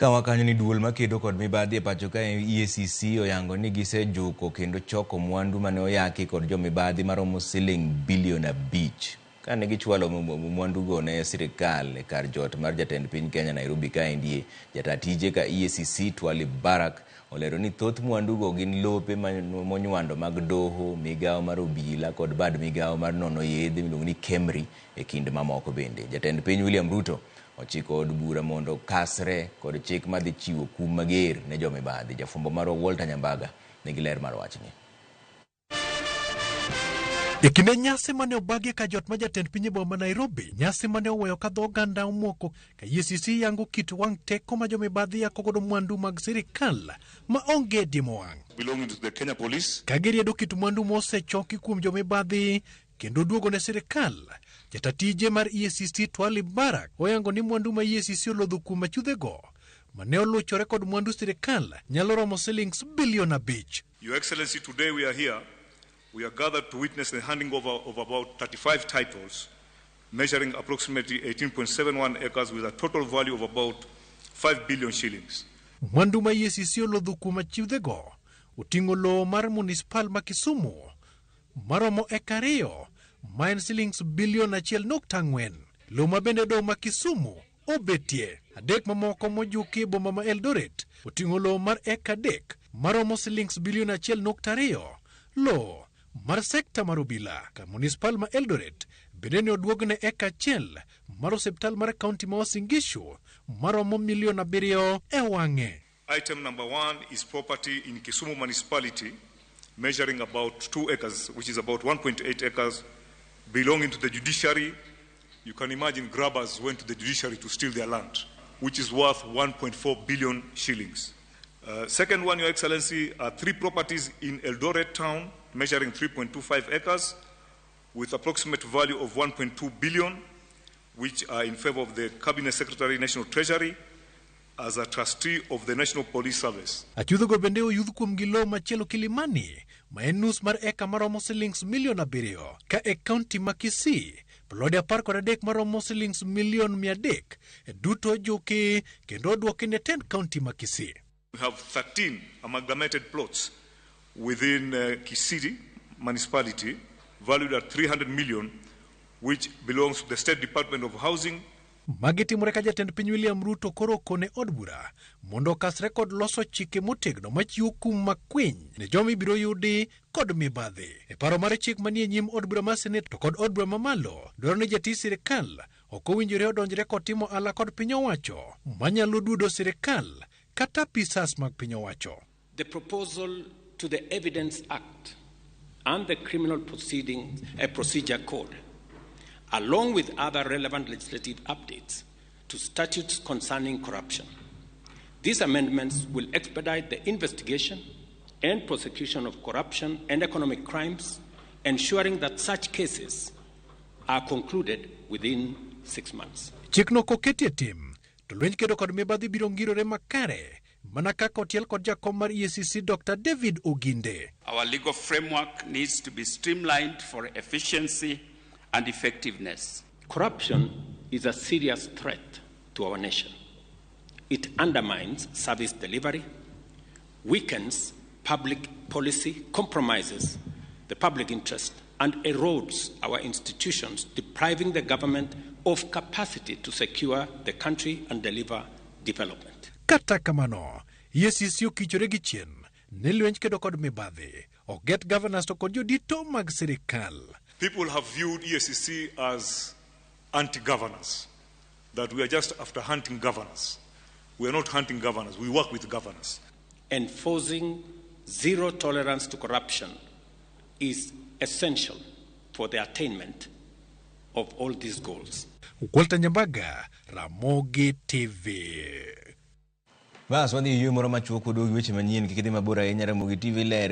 Kawa kanyo ni duol makedo kod mibadhi e pacho ka EACC oyango ni gisejuko kendo choko mwandu mane oyaki kod jomibadhi maromo siling bilion 5. Kane gichwalo mwandugo ne sirikal e kar jot mar jatend piny Kenya Nairobi kaendie, jata tije ka EACC Twalib Barak olero ni thoth mwandugo gin lope monywando mag doho, migawo mar obila kod bad migawo mar nono yedhe miluongo ni KEMRI e kind mamoko bende. Jatend piny William Ruto ochiko od bura mondo kasre kod chik madhi chiwo kum mager ne jomibadhi. Jafwambo marwa Walter Nyambaga nigi ler mar wachni. E kinde nyasi mane obagi ka jot ma jatend piny e boma ma Nairobi, nyasi mane oweyo ka dho oganda omoko ka EACC yango kit wang' teko ma jomibadhi yako godo mwandu mag sirikal ma onge diemo wang'. Belonging to the Kenya Police. Ka giriedo kit mwandu mosechoki kuom jomibadhi kendo duogo ne sirikal. Jata tije mar EACC Twalib Barak oyango ni mwandu ma EACC olodho kuom achudhego mane oluchore kod mwandu sirikal nyalo romo silings bilion 5. Your Excellency, today we are here. We are gathered to witness the handing over of about 35 titles measuring approximately 18.71 acres with a total value of about 5 billion shillings. Mwandu ma EACC olodho kuom achudhego oting'o lowo mar munispal ma Kisumu maromo eka 2 ma en silings bilion 1.4. Lowo ma bende dong' ma Kisumu obetie. 3 mamoko mojuki e boma ma Eldoret oting'o lowo mar eka 3 maromo silings bilion 1.2. Lowo mar sekta mar obila ka munispal ma Eldoret bende ne oduogne eka 1 mar osiptal mar kaunti ma Uasin Gishu maromo milion 7 e wang'e. Item number 1 is property in Kisumu municipality measuring about 2 acres, which is about 1.8 acres, belonging to the judiciary. You can imagine grabbers went to the judiciary to steal their land, which is worth 1.4 billion shillings. Second one, Your Excellency, are 3 properties in Eldoret town measuring 3.25 acres with approximate value of 1.2 billion, which are in favor of the Cabinet Secretary, National Treasury, as a trustee of the National Police Service. Achudhogo bende oyudh kuom gi lowo machielo Kilimani, ma en nus mar eka maromo silings milion 7, ka e kaunti ma Kisii, plode 13 maromo silings milion 300 duto ojuki kendo odwoki ne tend kaunti ma Kisii. We have 13 amalgamated plots within Kisii municipality valued at 300 million, which belongs to the State Department of Housing. Magi timore ka jatend piny William Ruto koro okone od bura mondo okasre kod loso chike motegno machiwo kum makwiny ne joma ibiro yudi kod mibadhi. E paro mar chik manie nyim od bura mar Senate to kod od bura mamalo dwaro ni jatij sirikal ok owinjore odonjre kod timo ala kod piny owacho manyalo duodo sirikal kata apisas mag piny owacho. The proposal to the Evidence Act and the Criminal Procedure Code, along with other relevant legislative updates to statutes concerning corruption. These amendments will expedite the investigation and prosecution of corruption and economic crimes, ensuring that such cases are concluded within 6 months. Chikno koketi e tim, to lweny kedo kod mibadhi biro ngirore makare mana kaka otiel kod jakom mar EACC Dr. David Oginde. Our legal framework needs to be streamlined for efficiency and effectiveness. Corruption is a serious threat to our nation. It undermines service delivery, weakens public policy, compromises the public interest, and erodes our institutions, depriving the government of capacity to secure the country and deliver development. Kata kamano, EACC okichore gi chien ne lweny kedo kod mibadhi, ok get governors to kod jodito mag sirikal. People have viewed EACC as anti-governors, that we are just after hunting governors. We are not hunting governors, we work with governors. Enforcing zero tolerance to corruption is essential for the attainment of all these goals. Walter Nyambaga, Ramogi TV. Bas wadhi e yweyo moro machuok waduogi weche manyien kik idhi mabor ahinya Ramogi TV ler.